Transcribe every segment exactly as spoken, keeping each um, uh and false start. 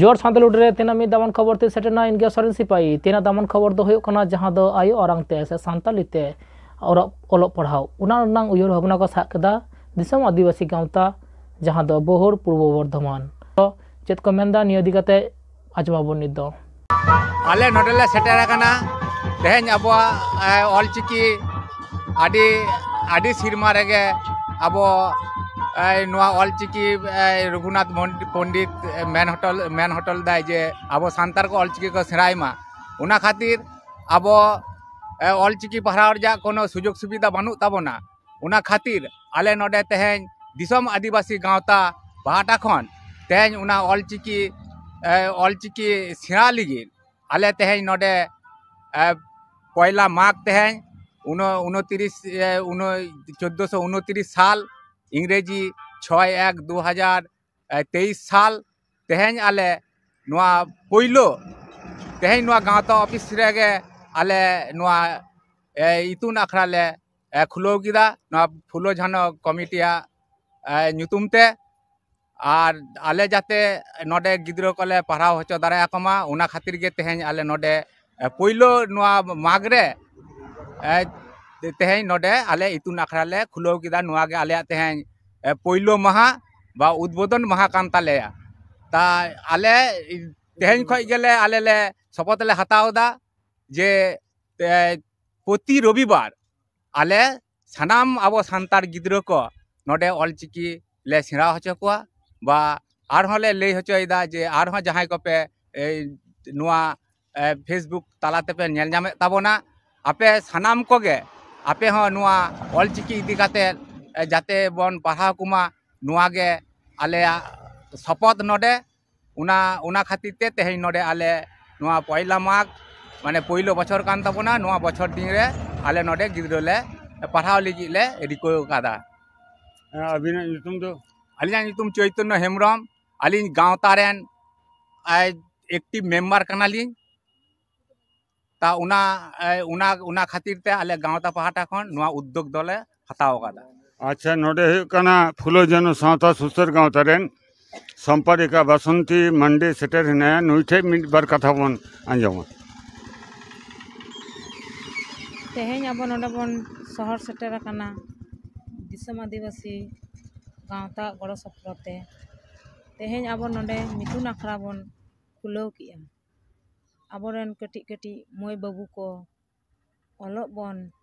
ᱡᱚᱦᱟᱨ ᱥᱟᱱᱛᱟᱲ ᱞᱩᱰᱤ ᱨᱮ ᱛᱮᱱᱟᱜ ᱢᱤᱫ ᱫᱟᱢᱟᱱ ᱠᱷᱚᱵᱚᱨ ᱛᱮ ᱥᱮᱴᱮᱨ ᱮᱱᱟ ᱤᱱᱰᱤᱭᱟ ᱥᱚᱨᱮᱱ ᱥᱤᱯᱟᱦᱤ᱾ ᱛᱮᱱᱟᱜ ᱫᱟᱢᱟᱱ ᱠᱷᱚᱵᱚᱨ ᱫᱚ ᱦᱩᱭᱩᱜ ᱠᱟᱱᱟ ᱡᱟᱦᱟᱸ ᱫᱚ ᱟᱭᱳ ᱟᱲᱟᱝ ᱛᱮ ᱥᱮ ᱥᱟᱱᱛᱟᱲᱤ ᱛᱮ ᱚᱞᱚᱜ, ᱚᱞᱚᱜ ᱯᱟᱲᱦᱟᱣ, ᱚᱱᱟ ᱨᱮᱱᱟᱜ ᱩᱭᱦᱟᱹᱨ ᱵᱷᱟᱵᱽᱱᱟ ᱠᱚ ᱥᱟᱵ ᱠᱮᱫᱟ ᱫᱤᱥᱚᱢ ᱟᱹᱫᱤᱵᱟᱹᱥᱤ ᱜᱟᱶᱛᱟ, ᱡᱟᱦᱟᱸ ᱫᱚ ᱵᱳᱦᱳᱨ ᱯᱩᱨᱵᱚ ᱵᱚᱨᱫᱷᱚᱢᱟᱱ᱾ ᱛᱚ ᱪᱮᱫ ᱠᱚ ᱢᱮᱱᱫᱟ ᱱᱤᱭᱟᱹ ᱤᱫᱤ ᱠᱟᱛᱮ ᱟᱸᱡᱚᱢ ᱟᱵᱚᱱ ᱱᱤᱛ ᱫᱚ᱾ ᱟᱞᱮ ᱱᱚᱰᱮ ᱞᱮ ᱥᱮᱴᱮᱨ ᱟᱠᱟᱱᱟ ᱛᱮᱦᱮᱧ ᱟᱵᱚᱣᱟᱜ, ᱮ, ᱚᱞᱪᱤᱠᱤ ᱟᱹᱰᱤ, ᱟᱹᱰᱤ ᱥᱮᱨᱢᱟ ᱨᱮᱜᱮ ᱟᱵᱚ, ᱮ, ᱱᱚᱣᱟ ᱚᱞᱪᱤᱠᱤ, ᱮ, ᱨᱚᱜᱷᱩᱱᱟᱛᱷ ᱢᱚᱱ-, ᱯᱚᱱᱰᱤᱛ, ᱮ, ᱢᱮᱱ ᱦᱚᱴᱚ, ᱢᱮᱱ ᱦᱚᱴᱚ ᱞᱮᱫᱟᱭ ᱡᱮ ᱟᱵᱚ ᱥᱟᱱᱛᱟᱲ ᱠᱚ ᱚᱞᱪᱤᱠᱤ ᱠᱚ ᱥᱮᱬᱟᱭ ᱢᱟ᱾ ᱚᱱᱟ ᱠᱷᱟᱹᱛᱤᱨ ᱟᱵᱚ, ᱮ, ᱚᱞᱪᱤᱠᱤ ᱯᱟᱲᱦᱟᱣ ᱨᱮᱭᱟᱜ ᱠᱳᱱᱳ ᱥᱩᱡᱳᱜᱽ ᱥᱩᱵᱤᱫᱷᱟ ᱵᱟᱹᱱᱩᱜ ᱛᱟᱵᱚᱱᱟ᱾ ᱚᱱᱟ ᱠᱷᱟᱹᱛᱤᱨ ᱟᱞᱮ ᱱᱚᱰᱮ ᱛᱮᱦᱮᱧ ᱫᱤᱥᱚᱢ ᱟᱹᱫᱤᱵᱟᱹᱥᱤ ᱜᱟᱶᱛᱟ ᱯᱟᱦᱴᱟ ᱠᱷᱚᱱ ᱛᱮᱦᱮᱧ ᱚᱱᱟ ᱚᱞᱪᱤᱠᱤ, ᱮ, ᱚᱞᱪᱤᱠᱤ ᱥᱮᱬᱟ ᱞᱟᱹᱜᱤᱫ ᱟᱞᱮ ᱛᱮᱦᱮᱧ ᱱᱚᱰᱮ, ᱮ, ᱯᱚᱭᱞᱟ ᱢᱟᱜᱽ ᱛᱮᱦᱮᱧ ᱩᱱᱚ-, ᱩᱱᱚᱛᱤᱨᱤᱥ, ᱮ, ᱩᱱᱚ-, ᱪᱳᱫᱽᱫᱳᱥᱚ ᱩᱱᱚᱛᱤᱨᱤᱥ ᱥᱟᱞ, ᱤᱝᱨᱮᱡᱤ ᱪᱷᱚᱭ ᱮᱠ ᱫᱩ ᱦᱟᱡᱟᱨ ᱛᱮᱭᱤᱥ ᱥᱟᱞ, ᱛᱮᱦᱮᱧ ᱟᱞᱮ ᱱᱚᱣᱟ ᱯᱳᱭᱞᱳ, ᱛᱮᱦᱮᱧ ᱱᱚᱣᱟ ᱜᱟᱶᱛᱟ ᱚᱯᱷᱤᱥ ᱨᱮᱜᱮ ᱟᱞᱮ ᱱᱚᱣᱟ, ᱮ, ᱤᱛᱩᱱ ᱟᱠᱷᱲᱟ ᱞᱮ, ᱮ, ᱠᱷᱩᱞᱟᱹᱣ ᱠᱮᱫᱟ, ᱱᱚᱣᱟ ᱯᱷᱩᱞᱳ ᱡᱷᱟᱱᱚ ᱠᱚᱢᱤᱴᱤᱭᱟᱜ, ᱮ, ᱧᱩᱛᱩᱢ ᱛᱮ᱾ ᱟᱨ ᱟᱞᱮ ᱡᱟᱛᱮ ᱱᱚᱰᱮ ᱜᱤᱫᱽᱨᱟᱹ ᱠᱚᱞᱮ ᱯᱟᱲᱦᱟᱣ ᱦᱚᱪᱚ ᱫᱟᱲᱮᱭᱟᱠᱚ ᱢᱟ, ᱚᱱᱟ ᱠᱷᱟᱹᱛᱤᱨ ᱜᱮ ᱛᱮᱦᱮᱧ ᱟᱞᱮ ᱱᱚᱰᱮ, ᱮ, ᱯᱳᱭᱞᱳ ᱱᱚᱣᱟ ᱢᱟᱜᱽ ᱨᱮ, ᱮ, ᱛᱮᱦᱮᱧ ᱱᱚᱰᱮ ᱟᱞᱮ ᱤᱛᱩᱱ ᱟᱠᱷᱲᱟ ᱞᱮ ᱠᱷᱩᱞᱟᱹᱣ ᱠᱮᱫᱟ᱾ ᱱᱚᱣᱟ ᱜᱮ ᱟᱞᱮᱭᱟᱜ ᱛᱮᱦᱮᱧ, ᱮ, ᱯᱳᱭᱞᱳ ᱢᱟᱦᱟ ᱵᱟ ᱩᱫᱵᱳᱫᱚᱱ ᱢᱟᱦᱟ ᱠᱟᱱ ᱛᱟᱞᱮᱭᱟ᱾ ᱛᱟ ᱟᱞᱮ ᱛᱮᱦᱮᱧ ᱠᱷᱚᱡ ᱜᱮᱞᱮ, ᱟᱞᱮ ᱞᱮ ᱥᱚᱯᱚᱛ ᱞᱮ ᱦᱟᱛᱟᱣ ᱮᱫᱟ ᱡᱮ, ᱮ, ᱯᱨᱚᱛᱤ ᱨᱚᱵᱤᱵᱟᱨ ᱟᱞᱮ ᱥᱟᱱᱟᱢ ᱟᱵᱚ ᱥᱟᱱᱛᱟᱲ ᱜᱤᱫᱽᱨᱟᱹ ᱠᱚ ᱱᱚᱰᱮ ᱚᱞᱪᱤᱠᱤ ᱞᱮ ᱥᱮᱬᱟ ᱦᱚᱪᱚ ᱠᱚᱣᱟ, ᱵᱟ ᱟᱨᱦᱚᱸ ᱞᱮ ᱞᱟᱹᱭ ᱦᱚᱪᱚᱭᱮᱫᱟ ᱡᱮ ᱟᱨᱦᱚᱸ ᱡᱟᱦᱟᱸᱭ ᱠᱚᱯᱮ, ᱮ, ᱱᱚᱣᱟ, ᱮ, Facebook ᱛᱟᱞᱟ ᱛᱮᱯᱮ ᱧᱮᱞ ᱧᱟᱢᱮᱫ ᱛᱟᱵᱚᱱᱟ, ᱟᱯᱮ ᱥᱟᱱᱟᱢ ᱠᱚᱜᱮ ᱟᱯᱮ ᱦᱚᱸ ᱱᱚᱣᱟ ᱚᱞᱪᱤᱠᱤ ᱤᱫᱤ ᱠᱟᱛᱮ, ᱮ, ᱡᱟᱛᱮ ᱵᱚᱱ ᱯᱟᱲᱦᱟᱣ ᱠᱚᱢᱟ, ᱱᱚᱣᱟ ᱜᱮ ᱟᱞᱮᱭᱟᱜ ᱥᱚᱯᱚᱛ ᱱᱚᱰᱮ᱾ ᱚᱱᱟ, ᱚᱱᱟ ᱠᱷᱟᱹᱛᱤᱨ ᱛᱮ ᱛᱮᱦᱮᱧ ᱱᱚᱰᱮ ᱟᱞᱮ ᱱᱚᱣᱟ ᱯᱚᱭᱞᱟ ᱢᱟᱜᱽ, ᱢᱟᱱᱮ ᱯᱳᱭᱞᱳ ᱵᱚᱪᱷᱚᱨ ᱠᱟᱱ ᱛᱟᱵᱚᱱᱟ, ᱱᱚᱣᱟ ᱵᱚᱪᱷᱚᱨ ᱫᱤᱱ ᱨᱮ ᱟᱞᱮ ᱱᱚᱰᱮ ᱜᱤᱫᱽᱨᱟᱹ ᱞᱮ ᱯᱟᱲᱦᱟᱣ ᱞᱟᱹᱜᱤᱫ ᱞᱮ ᱨᱤᱠᱟᱹ ᱟᱠᱟᱫᱟ᱾ ᱦᱮᱸ, ᱟᱹᱵᱤᱱᱟᱜ ᱧᱩᱛᱩᱢ ᱫᱚ? ᱟᱹᱞᱤᱧᱟᱜ ᱧᱩᱛᱩᱢ ᱪᱳᱭᱛᱚᱱᱱᱚ ᱦᱮᱢᱵᱨᱚᱢ, ᱟᱹᱞᱤᱧ ᱜᱟᱶᱛᱟ ᱨᱮᱱ, ᱮ, ᱮᱠᱴᱤᱵᱷ ᱢᱮᱢᱵᱟᱨ ᱠᱟᱱᱟᱞᱤᱧ᱾ ᱛᱟ ᱚᱱᱟ, ᱮ, ᱚᱱᱟ, ᱚᱱᱟ ᱠᱷᱟᱹᱛᱤᱨ ᱛᱮ ᱟᱞᱮ ᱜᱟᱶᱛᱟ ᱯᱟᱦᱴᱟ ᱠᱷᱚᱱ ᱱᱚᱣᱟ ᱩᱫᱽᱫᱳᱜᱽ ᱫᱚᱞᱮ ᱦᱟᱛᱟᱣ ᱟᱠᱟᱫᱟ᱾ ᱟᱪᱪᱷᱟ, ᱱᱚᱰᱮ ᱦᱩᱭᱩᱜ ᱠᱟᱱᱟ ᱯᱷᱩᱞᱳ ᱡᱷᱟᱱᱳ ᱥᱟᱶᱛᱟ ᱥᱩᱥᱟᱹᱨ ᱜᱟᱶᱛᱟ ᱨᱮᱱ ᱥᱚᱢᱯᱟᱫᱤᱠᱟ ᱵᱟᱥᱚᱱᱛᱤ ᱢᱟᱱᱰᱤ ᱥᱮᱴᱮᱨ ᱦᱮᱱᱟᱭᱟ, ᱱᱩᱭ ᱴᱷᱮᱡ ᱢᱤᱫ ᱵᱟᱨ ᱠᱟᱛᱷᱟ ᱵᱚᱱ ᱟᱸᱡᱚᱢᱟ᱾ ᱛᱮᱦᱮᱧ ᱟᱵᱚ ᱱᱚᱰᱮ ᱵᱚᱱ ᱥᱚᱦᱚᱨ ᱥᱮᱴᱮᱨ ᱟᱠᱟᱱᱟ ᱫᱤᱥᱚᱢ ᱟᱹᱫᱤᱵᱟᱹᱥᱤ ᱜᱟᱶᱛᱟ ᱜᱚᱲᱚ ᱥᱚᱯᱚᱦᱚᱫ ᱛᱮ᱾ ᱛᱮᱦᱮᱧ ᱟᱵᱚ ᱱᱚᱰᱮ ᱢᱤᱛᱩᱱ ᱟᱠᱷᱲᱟ ᱵᱚᱱ ᱠᱷᱩᱞᱟᱹᱣ ᱠᱮᱜᱼᱟ᱾ ᱟᱵᱚᱨᱮᱱ ᱠᱟᱹᱴᱤᱡ ᱠᱟᱹᱴᱤᱡ ᱢᱟᱹᱭ ᱵᱟᱹᱵᱩ ᱠᱚ ᱚᱞᱚᱜ ᱵᱚᱱ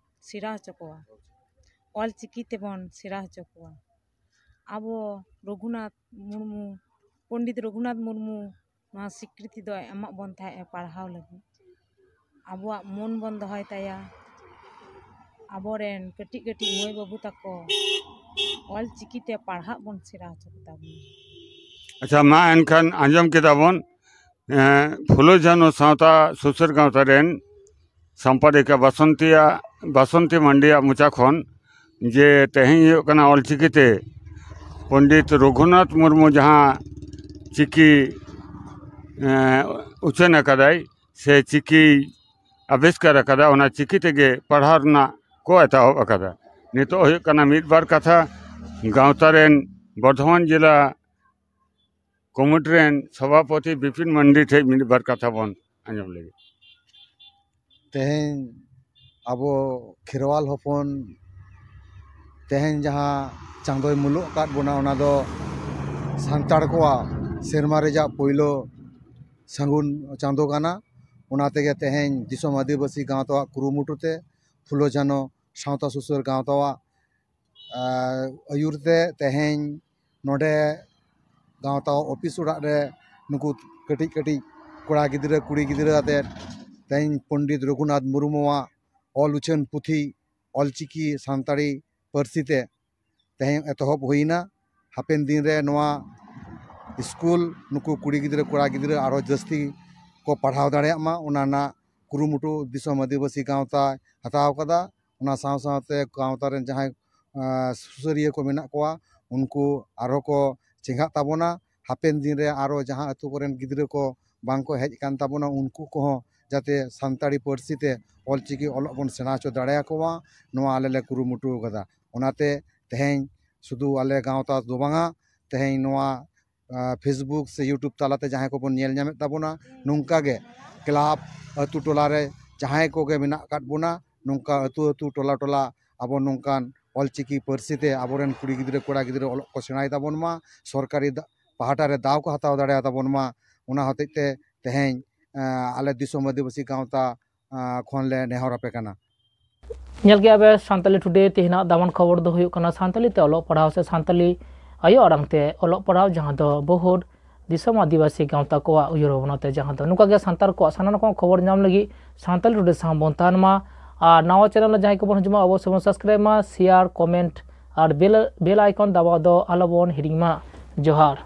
ᱥᱮᱬᱟ ᱦᱚᱪᱚ ᱠᱚᱣᱟ, ᱚᱞ ᱪᱤᱠᱤ ᱛᱮᱵᱚᱱ ᱥᱮᱬᱟ ᱦᱚᱪᱚ ᱠᱚᱣᱟ᱾ ᱟᱵᱚ ᱨᱚᱜᱷᱩᱱᱟᱛᱷ ᱢᱩᱨᱢᱩ, ᱯᱚᱱᱰᱤᱛ ᱨᱚᱜᱷᱩᱱᱟᱛᱷ ᱢᱩᱨᱢᱩ ᱱᱚᱣᱟ ᱥᱤᱠᱨᱤᱛᱤ ᱫᱚᱭ ᱮᱢᱟᱜ ᱵᱚᱱ ᱛᱟᱦᱮᱸᱫ ᱯᱟᱲᱦᱟᱣ ᱞᱟᱹᱜᱤᱫ᱾ ᱟᱵᱚᱣᱟᱜ ᱢᱚᱱ ᱵᱚᱱ ᱫᱚᱦᱚᱭ ᱛᱟᱭᱟ, ᱟᱵᱚᱨᱮᱱ ᱠᱟᱹᱴᱤᱡ ᱠᱟᱹᱴᱤᱡ ᱢᱟᱹᱭ ᱵᱟᱹᱵᱩ ᱛᱟᱠᱚ ᱚᱞ ᱪᱤᱠᱤ ᱛᱮ ᱯᱟᱲᱦᱟᱜ ᱵᱚᱱ ᱥᱮᱬᱟ ᱦᱚᱪᱚ ᱠᱚᱛᱟ ᱵᱚᱱᱟ᱾ ᱟᱪᱪᱷᱟ, ᱢᱟ ᱮᱱᱠᱷᱟᱱ ᱟᱸᱡᱚᱢ ᱠᱮᱫᱟ ᱵᱚᱱ, ᱮᱸ, ᱯᱷᱩᱞᱳ ᱡᱷᱟᱱᱳ ᱥᱟᱶᱛᱟ ᱥᱩᱥᱟᱹᱨ ᱜᱟᱶᱛᱟ ᱨᱮᱱ ᱥᱚᱢᱯᱟᱫᱤᱠᱟ ᱵᱟᱥᱚᱱᱛᱤᱭᱟᱜ, ᱵᱟᱥᱚᱱᱛᱤ ᱢᱟᱱᱰᱤᱭᱟᱜ ᱢᱚᱪᱟ ᱠᱷᱚᱱ ᱡᱮ ᱛᱮᱦᱮᱧ ᱦᱩᱭᱩᱜ ᱠᱟᱱᱟ ᱚᱞᱪᱤᱠᱤ ᱛᱮ ᱯᱚᱱᱰᱤᱛ ᱨᱚᱜᱷᱩᱱᱟᱛᱷ ᱢᱩᱨᱢᱩ ᱡᱟᱦᱟᱸ ᱪᱤᱠᱤ, ᱮᱸ, ᱩᱪᱷᱟᱹᱱ ᱟᱠᱟᱫᱟᱭ ᱥᱮ ᱪᱤᱠᱤ ᱟᱵᱤᱥᱠᱟᱨ ᱟᱠᱟᱫᱟ, ᱚᱱᱟ ᱪᱤᱠᱤ ᱛᱮᱜᱮ ᱯᱟᱲᱦᱟᱣ ᱨᱮᱱᱟᱜ ᱠᱚ ᱮᱛᱚᱦᱚᱵ ᱟᱠᱟᱫᱟ᱾ ᱱᱤᱛᱚᱜ ᱦᱩᱭᱩᱜ ᱠᱟᱱᱟ ᱢᱤᱫ ᱵᱟᱨ ᱠᱟᱛᱷᱟ ᱜᱟᱶᱛᱟ ᱨᱮᱱ ᱵᱚᱨᱫᱷᱚᱢᱟᱱ ᱡᱮᱞᱟ ᱠᱚᱢᱤᱴᱤ ᱨᱮᱱ ᱥᱚᱵᱷᱟᱯᱚᱛᱤ ᱵᱤᱯᱤᱱ ᱢᱟᱱᱰᱤ ᱴᱷᱮᱡ ᱢᱤᱫ ᱵᱟᱨ ᱠᱟᱛᱷᱟ ᱵᱚᱱ ᱟᱸᱡᱚᱢ ᱞᱮᱜᱮ᱾ ᱛᱮᱦᱮᱧ ᱟᱵᱚ ᱠᱷᱮᱨᱣᱟᱞ ᱦᱚᱯᱚᱱ, ᱛᱮᱦᱮᱧ ᱡᱟᱦᱟᱸ ᱪᱟᱸᱫᱚᱭ ᱢᱩᱞᱩᱜ ᱟᱠᱟᱫ ᱵᱚᱱᱟ, ᱚᱱᱟ ᱫᱚ ᱥᱟᱱᱛᱟᱲ ᱠᱚᱣᱟᱜ ᱥᱮᱨᱢᱟ ᱨᱮᱭᱟᱜ ᱯᱳᱭᱞᱳ ᱥᱟᱹᱜᱩᱱ ᱪᱟᱸᱫᱚ ᱠᱟᱱᱟ᱾ ᱚᱱᱟ ᱛᱮᱜᱮ ᱛᱮᱦᱮᱧ ᱫᱤᱥᱚᱢ ᱟᱹᱫᱤᱵᱟᱹᱥᱤ ᱜᱟᱶᱛᱟᱣᱟᱜ ᱠᱩᱨᱩᱢᱩᱴᱩ ᱛᱮ ᱯᱷᱩᱞᱳ ᱡᱷᱟᱱᱚ ᱥᱟᱶᱛᱟ ᱥᱩᱥᱟᱹᱨ ᱜᱟᱶᱛᱟᱣᱟᱜ ᱟᱨ ᱟᱹᱭᱩᱨ ᱛᱮ ᱛᱮᱦᱮᱧ ᱱᱚᱰᱮ ᱜᱟᱶᱛᱟ ᱚᱯᱷᱤᱥ ᱚᱲᱟᱜ ᱨᱮ ᱱᱩᱠᱩ ᱠᱟᱹᱴᱤᱡ ᱠᱟᱹᱴᱤᱡ ᱠᱚᱲᱟ ᱜᱤᱫᱽᱨᱟᱹ, ᱠᱩᱲᱤ ᱜᱤᱫᱽᱨᱟᱹ ᱟᱛᱮᱫ ᱛᱮᱦᱮᱧ ᱯᱚᱱᱰᱤᱛ ᱨᱚᱜᱷᱩᱱᱟᱛᱷ ᱢᱩᱨᱢᱩᱣᱟᱜ ᱚᱞ ᱩᱪᱷᱟᱹᱱ ᱯᱩᱛᱷᱤ ᱚᱞᱪᱤᱠᱤ ᱥᱟᱱᱛᱟᱲᱤ ᱯᱟᱹᱨᱥᱤ ᱛᱮ ᱛᱮᱦᱮᱧ ᱮᱛᱚᱦᱚᱵ ᱦᱩᱭᱱᱟ᱾ ᱦᱟᱯᱮᱱ ᱫᱤᱱ ᱨᱮ ᱱᱚᱣᱟ ᱥᱠᱩᱞ ᱱᱩᱠᱩ ᱠᱩᱲᱤ ᱜᱤᱫᱽᱨᱟᱹ, ᱠᱚᱲᱟ ᱜᱤᱫᱽᱨᱟᱹ ᱟᱨᱦᱚᱸ ᱡᱟᱹᱥᱛᱤ ᱠᱚ ᱯᱟᱲᱦᱟᱣ ᱫᱟᱲᱮᱭᱟᱜ ᱢᱟ, ᱚᱱᱟ ᱨᱮᱱᱟᱜ ᱠᱩᱨᱩᱢᱩᱴᱩ ᱫᱤᱥᱚᱢ ᱟᱹᱫᱤᱵᱟᱹᱥᱤ ᱜᱟᱶᱛᱟᱭ ᱦᱟᱛᱟᱣ ᱠᱟᱫᱟ᱾ ᱚᱱᱟ ᱥᱟᱶ ᱥᱟᱶᱛᱮ ᱜᱟᱶᱛᱟ ᱨᱮᱱ ᱡᱟᱦᱟᱸᱭ, ᱟᱸ, ᱥᱩᱥᱟᱹᱨᱤᱭᱟᱹ ᱠᱚ ᱢᱮᱱᱟᱜ ᱠᱚᱣᱟ, ᱩᱱᱠᱩ ᱟᱨᱦᱚᱸ ᱠᱚ ᱪᱮᱸᱜᱷᱟᱜ ᱛᱟᱵᱚᱱᱟ᱾ ᱦᱟᱯᱮᱱ ᱫᱤᱱ ᱨᱮ ᱟᱨᱦᱚᱸ ᱡᱟᱦᱟᱸ ᱟᱹᱛᱩ ᱠᱚᱨᱮᱱ ᱜᱤᱫᱽᱨᱟᱹ ᱠᱚ ᱵᱟᱝ ᱠᱚ ᱦᱮᱡ ᱟᱠᱟᱱ ᱛᱟᱵᱚᱱᱟ, ᱩᱱᱠᱩ ᱠᱚᱦᱚᱸ ᱡᱟᱛᱮ ᱥᱟᱱᱛᱟᱲᱤ ᱯᱟᱹᱨᱥᱤ ᱛᱮ ᱚᱞᱪᱤᱠᱤ ᱚᱞᱚᱜ ᱵᱚᱱ ᱥᱮᱬᱟ ᱦᱚᱪᱚ ᱫᱟᱲᱮᱭᱟᱠᱚᱣᱟ, ᱱᱚᱣᱟ ᱟᱞᱮ ᱞᱮ ᱠᱩᱨᱩᱢᱩᱴᱩ ᱟᱠᱟᱫᱟ᱾ ᱚᱱᱟᱛᱮ ᱛᱮᱦᱮᱧ ᱥᱩᱫᱷᱩ ᱟᱞᱮ ᱜᱟᱶᱛᱟ ᱫᱚ ᱵᱟᱝᱟ, ᱛᱮᱦᱮᱧ ᱱᱚᱣᱟ Facebook ᱥᱮ YouTube ᱛᱟᱞᱟᱛᱮ ᱡᱟᱦᱟᱸᱭ ᱠᱚᱵᱚᱱ ᱧᱮᱞ ᱧᱟᱢᱮᱫ ᱛᱟᱵᱚᱱᱟ, ᱱᱚᱝᱠᱟ ᱜᱮ ᱠᱞᱟᱵᱽ, ᱟᱹᱛᱩ ᱴᱚᱞᱟ ᱨᱮ ᱡᱟᱦᱟᱸᱭ ᱠᱚᱜᱮ ᱢᱮᱱᱟᱜ ᱟᱠᱟᱫ ᱵᱚᱱᱟ, ᱱᱚᱝᱠᱟ ᱟᱹᱛᱩ ᱟᱹᱛᱩ, ᱴᱚᱞᱟ ᱴᱚᱞᱟ ᱟᱵᱚ ᱱᱚᱝᱠᱟᱱ ᱚᱞᱪᱤᱠᱤ ᱯᱟᱹᱨᱥᱤ ᱛᱮ ᱟᱵᱚᱨᱮᱱ ᱠᱩᱲᱤ ᱜᱤᱫᱽᱨᱟᱹ, ᱠᱚᱲᱟ ᱜᱤᱫᱽᱨᱟᱹ ᱚᱞᱚᱜ ᱠᱚ ᱥᱮᱬᱟᱭ ᱛᱟᱵᱚᱱ ᱢᱟ, ᱥᱚᱨᱠᱟᱨᱤ ᱫᱟ-, ᱯᱟᱦᱴᱟ ᱨᱮ ᱫᱟᱣ ᱠᱚ ᱦᱟᱛᱟᱣ ᱫᱟᱲᱮᱭᱟᱛᱟᱵᱚᱱ ᱢᱟ᱾ ᱚᱱᱟ ᱦᱚᱛᱮᱡ ᱛᱮ ᱛᱮᱦᱮᱧ, ᱮᱸ, ᱟᱞᱮ ᱫᱤᱥᱚᱢ ᱟᱹᱫᱤᱵᱟᱹᱥᱤ ᱜᱟᱶᱛᱟ, ᱮᱸ, ᱠᱷᱚᱱ ᱞᱮ ᱱᱮᱦᱚᱨ ᱟᱯᱮ ᱠᱟᱱᱟ᱾ ᱧᱮᱞ ᱠᱮᱜᱼᱟ ᱯᱮ ᱥᱟᱱᱛᱟᱞᱤ ᱴᱩᱰᱮ ᱛᱮᱦᱮᱧᱟᱜ ᱫᱟᱢᱟᱱ ᱠᱷᱚᱵᱚᱨ ᱫᱚ ᱦᱩᱭᱩᱜ ᱠᱟᱱᱟ ᱥᱟᱱᱛᱟᱞᱤ ᱛᱮ ᱚᱞᱚᱜ ᱯᱟᱲᱦᱟᱣ ᱥᱮ ᱥᱟᱱᱛᱟᱞᱤ ᱟᱭᱳ ᱟᱲᱟᱝ ᱛᱮ ᱚᱞᱚᱜ ᱯᱟᱲᱦᱟᱣ, ᱡᱟᱦᱟᱸ ᱫᱚ ᱵᱚᱦᱩᱛ ᱫᱤᱥᱚᱢ ᱟᱹᱫᱤᱵᱟᱹᱥᱤ ᱜᱟᱶᱛᱟ ᱠᱚᱣᱟᱜ ᱩᱭᱦᱟᱹᱨ ᱵᱷᱟᱵᱽᱱᱟ ᱛᱮ, ᱡᱟᱦᱟᱸ ᱫᱚ ᱱᱚᱝᱠᱟ ᱜᱮ ᱥᱟᱱᱛᱟᱲ ᱠᱚᱣᱟᱜ ᱥᱟᱱᱟᱢ ᱨᱚᱠᱚᱢ ᱠᱷᱚᱵᱚᱨ ᱧᱟᱢ ᱞᱟᱹᱜᱤᱫ ᱥᱟᱱᱛᱟᱞᱤ ᱴᱩᱰᱮ ᱥᱟᱶ ᱵᱚᱱ ᱛᱟᱦᱮᱱ ᱢᱟ᱾ ᱟᱨ ᱱᱟᱣᱟ ᱪᱮᱱᱮᱞ ᱨᱮ ᱡᱟᱦᱟᱸᱭ ᱠᱚᱵᱚᱱ ᱦᱤᱡᱩᱜ ᱢᱟ, ᱚᱵᱚᱥᱥᱳᱭ ᱵᱚᱱ ᱥᱟᱵᱥᱠᱨᱟᱭᱤᱵ ᱢᱟ, ᱥᱮᱭᱟᱨ, ᱠᱚᱢᱮᱱᱴ ᱟᱨ ᱵᱮᱞ, ᱵᱮᱞ ᱟᱭᱠᱚᱱ ᱫᱟᱵᱟᱣ ᱫᱚ ᱟᱞᱚᱵᱚᱱ ᱦᱤᱲᱤᱧ ᱢᱟ᱾ ᱡᱚᱦᱟᱨ᱾